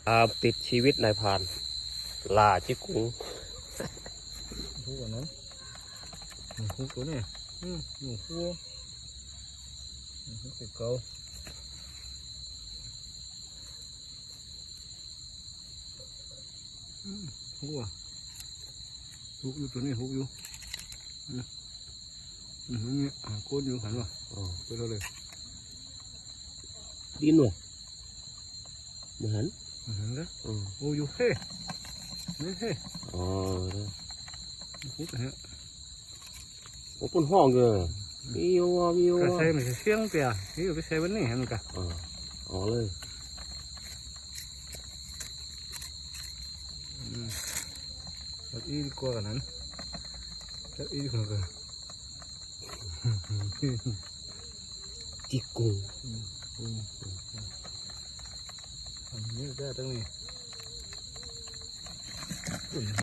ຕາມຕິດຊີວິດນາຍພານ ລ່າຈິກກຸງ. ຮູ້ອັນນັ້ນ ຮູ້ຕົວນີ້ ອືມ ຢູ່ຄົວ ອືມ ຄືເກົ່າ. ອືມ ໂອ້ ຫົກຢູ່ ຕົວນີ້ຫົກຢູ່. ອືມ ອືມ ມັນມີ ອ່າ ໂກນຢູ່ ເຫັນບໍ່? ອໍ ເປີດເອົາເລີຍ. ດິນຫວາ? ບໍ່ຫັນ ບໍ່ຫັນເດ້. ອໍ ໂອ້ ຢູ່ເຮ ນີ້ເຮ. ອໍ ເດີ ຫົກເຮ. ໂອ້ ເພິ່ນຮ້ອງຢູ່ ວິວວາ ວິວວາ ກະໃສ່ມັນຊິສຽງເປຍ ນີ້ໄປໃສ່ວັນນີ້ໃຫ້ມັນກະ ເອີ ເອົາເລີຍ. ອືມ ເອົາອີກກວ່າກັນນັ້ນ ເອົາອີກກວ່າກັນ ຈິກກຸງ. ອືມ ອືມ ອັນນີ້ກະຕົງນີ້.